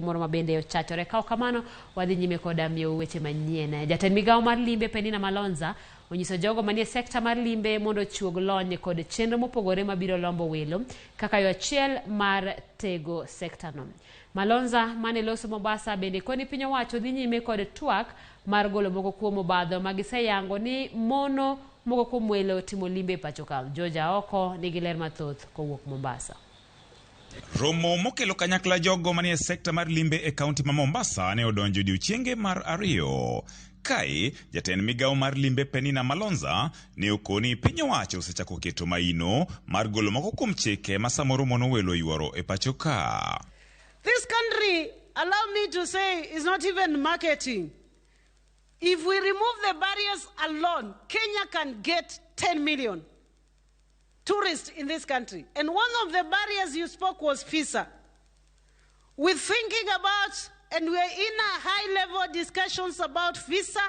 Moro ma bende ochachore. Ka ok kamano, wadhi nyime koda miyo weche manyien. Jatend migawo mar limbe Penina Malonza onyiso jogo manie sekta mar limbe mondo ochuog lony kod chenro mopogore mabiro lombo welo kaka yo achiel mar tego sektano. Malonza mane loso Mombasa bende koni piny owacho dhi nyime kod twak mar golo moko kuom obadho ma giseyango ni mono moko kuom welo timo limbe e pacho ka. George Aoko nigi ler mathoth kowuok Mombasa. Romo mokelo kanyakla jogo manie sekta mar limbe e kaunti ma Mombasa ne odonjo odiechienge mar ariyo. Kae, jatend migawo mar limbe Penina Malonza ne okoni piny owacho osechako keto maino mar golo moko kuom chike ma samoro mono welo yuoro e pacho ka. This country, allow me to say, is not even marketing. If we remove the barriers alone, Kenya can get 10 million tourists in this country. And one of the barriers you spoke was visa. We're thinking about, and we're in a high level discussions about visa.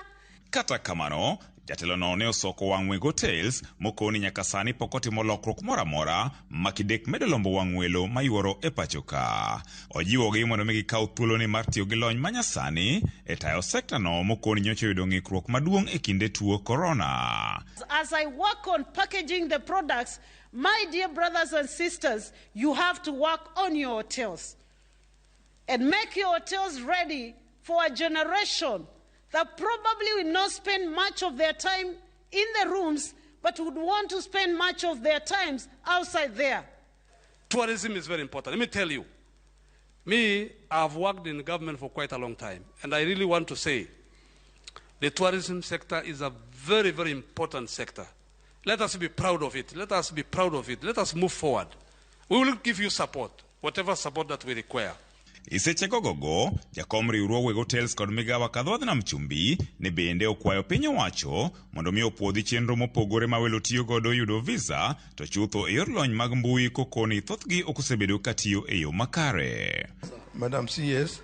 Kata kamano, jatelono ne osoko wang' weg hotels mokoni nyaka sani pok otimo lokruok moro amora ma kidek medo lombo wang' welo mayuoro e pacho ka. Ojiwogi mondo mi gikaw thuoloni mar tiyo gi lony manyasani e tayo sektano mokoni nyocha oyudo ng'ikruok maduong' e kinde tuo korona. As I work on packaging the products, my dear brothers and sisters, you have to work on your hotels and make your hotels ready for a generation that probably will not spend much of their time in the rooms, but would want to spend much of their times outside there. Tourism is very important. Let me tell you, me, I've worked in government for quite a long time, and I really want to say the tourism sector is a very, very important sector. Let us be proud of it. Let us be proud of it. Let us move forward. We will give you support, whatever support that we require. E seche gogogo, jakom riwruog weg hotels kod migawa Kadhodh Nam Chumbi ne bende okwayo piny owacho mondo mi opuodhi chenro mopogore ma welo tiyo godo yudo visa to chutho e yor lony mag mbui kokoni thothgi ok osebedo ka tiyo e yo makare. Madam CS,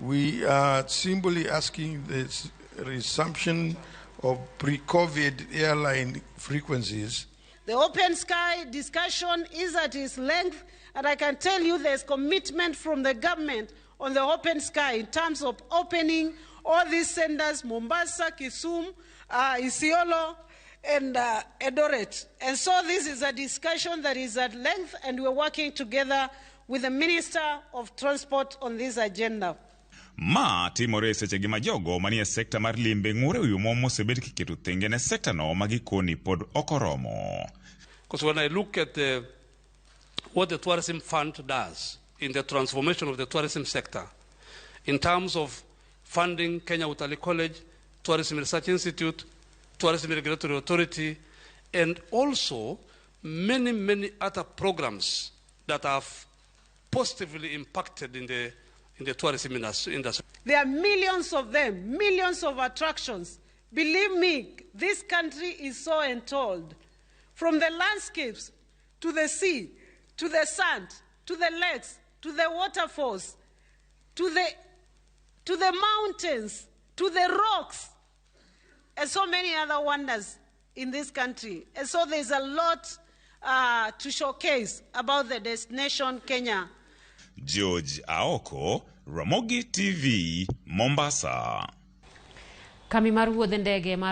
we are simply asking the resumption of pre-COVID airline frequencies. The open sky discussion is at its length, and I can tell you there's commitment from the government on the open sky in terms of opening all these centers, Mombasa, Kisumu, Isiolo, and Eldoret. And so this is a discussion that is at length, and we're working together with the Minister of Transport on this agenda. Ma timore e sechegi ma jogo manie sekta mar limbe ng'ure wi omwom mosebed kiketo thenge ne sektano ma gikoni pod ok oromo. Because when I look at what the Tourism Fund does in the transformation of the tourism sector, in terms of funding Kenya Utalii College, Tourism Research Institute, Tourism Regulatory Authority, and also many, many other programs that have positively impacted in the tourism industry. There are millions of them, millions of attractions. Believe me, this country is so untold. From the landscapes to the sea, to the sand, to the lakes, to the waterfalls, to the mountains, to the rocks, and so many other wonders in this country. And so there's a lot to showcase about the destination Kenya. George Aoko, Ramogi TV, Mombasa. Kambi mar wuodhe ndege mar